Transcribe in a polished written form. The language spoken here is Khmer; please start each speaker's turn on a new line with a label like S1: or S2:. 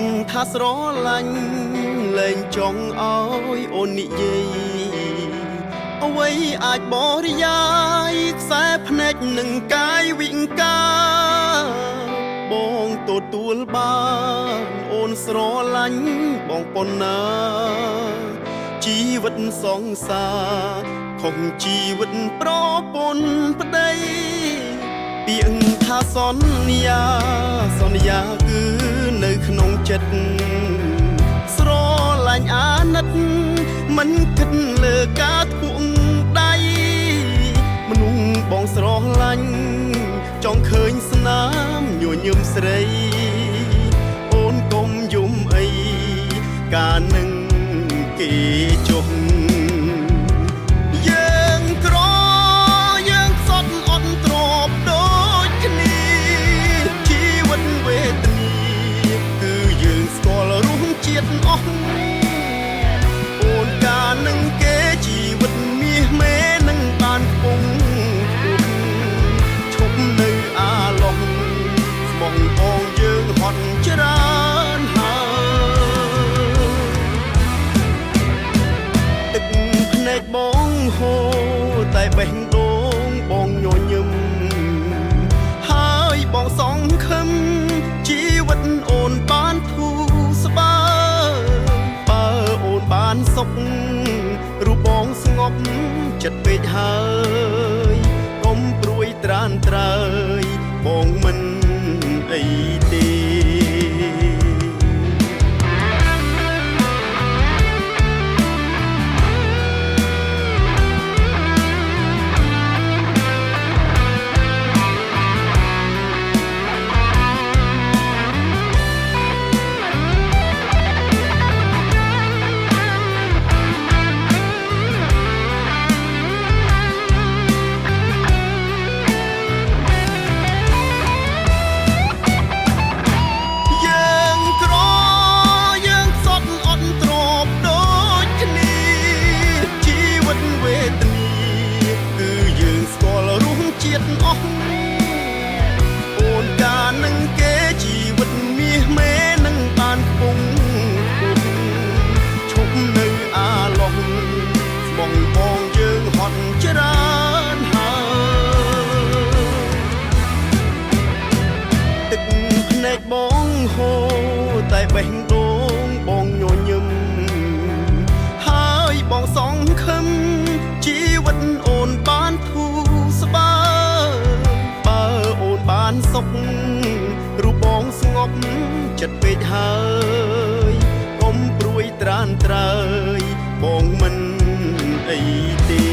S1: ក្យថាស្រឡាញ់លែងចង់ឲ្យអូននិយាយអ្វីអាចបរិយាយខ្សែភ្នែកនឹងកាយវិការបងទទួលបានអូនស្រឡាញ់បងប៉ុណ្ណាជីវិតសង្សារខុសជីវិតប្រពន្ធប្តីពាក្យថាសន្យាសន្យាគឺនៅក្នុងចិត្តស្រឡាញ់អាណិតមិនគិតលើការធ្ពួងដៃមនុស្សបងស្រឡាញ់ចង់ឃើញស្នាមញញឹមស្រីអូនកុំយំអីកាលនឹងគេចុះយើងក្រយើងសត់អត់ទ្របដូចគ្នាជីវិតវេទនាគឺយើងស្គាល់រសជាតិអស់អូនកាលនឹងគេជីវិតមាសមេនឹងបានខ្ពង់ខ្ពស់ឈប់នៅអាឡោះស្មងបងយើងហត់ច្រើនហើយទឹកភ្នែកបងហូរតែបេះដូងបងញញឹមហើយបងសង្ឃឹមជីវិតអូនបានធូរស្បើយបើអូនបានសុខរូបបងស្ងប់ចិត្តពេកហើយកុំព្រួយត្រានត្រើយបងមិនអីទេ យើងក្រយើងសត់អត់ទ្របដូចគ្នាជីវិតវេទនាគឺយើងស្គាល់រសជាតិអស់អូនកាលនឹងគេជីវិតមាសមេនឹងបានខ្ពង់ខ្ពស់ឈប់នៅអាឡោះស្មងបងយើងហត់ច្រើនហើយ ទឹកភ្នែកបងហូរតែបេះដូងបងញញឹមហើយបងសង្ឃឹមជីវិតអូនបានធូរស្បើយបើអូនបានសុខរូបបងស្ងប់ចិត្តពេកហើយកុំព្រួយត្រានត្រើយបងមិនអីទេ